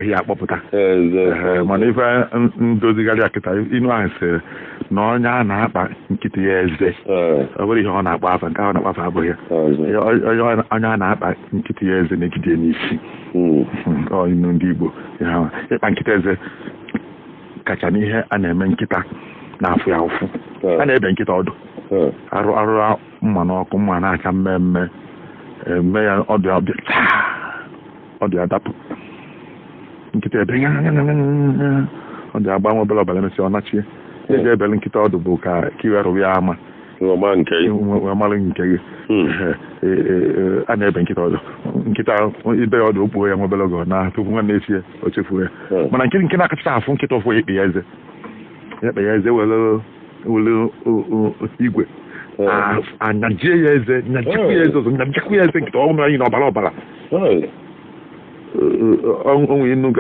Ya akpọpụta. Eze. Ee, mana ife ndozigharị a kịta, inu ahụ sịrị na onye a na-akpa nkịta ya eze, ọ bụrụ ihe ọ na-akpọ afa, nke ahụ ọ na-akpọ afa abụghị ya. Eze. Onye a na-akpa nkịta ya eze na-egide ya n'isi. Ọ inu ndị Igbo ihe ahụ. Ịkpa nkịta eze kacha n'ihe a na-eme nkịta na-afụ ya ụfụ. A na-ebe nkịta ọdụ, arụ arụ mma n'ọkụ, mma na-acha mmemme, eme ya ọdụ ya bịa taa, ọdụ ya dapụ, nkịta ebe nya nya nya nya nya, ọdụ ya gbanwe obere ọbara, emesịa ọ nachie. Ihe eji ebele nkịta ọdụ bụ ka iwe rụrụ ya ama. Ọma nke gị. Wee mara nke gị. Ee, a na-ebe nkịta ọdụ, nkịta ibe ya ọdụ, okpuo ya nwa obere oge, ọ na tupu nwanne echi ya o chefuo ya. Mana nke na-akacha afụ nkịta ụfụ, ya ikpe ya eze, ya ikpe ya eze, were igwe anyajie ya eze, nyajikwu ya eze ọzọ, nyajikwu ya eze, nkịta ọnwụ anyị na ọbara ọbara. Hey. Onwe inu.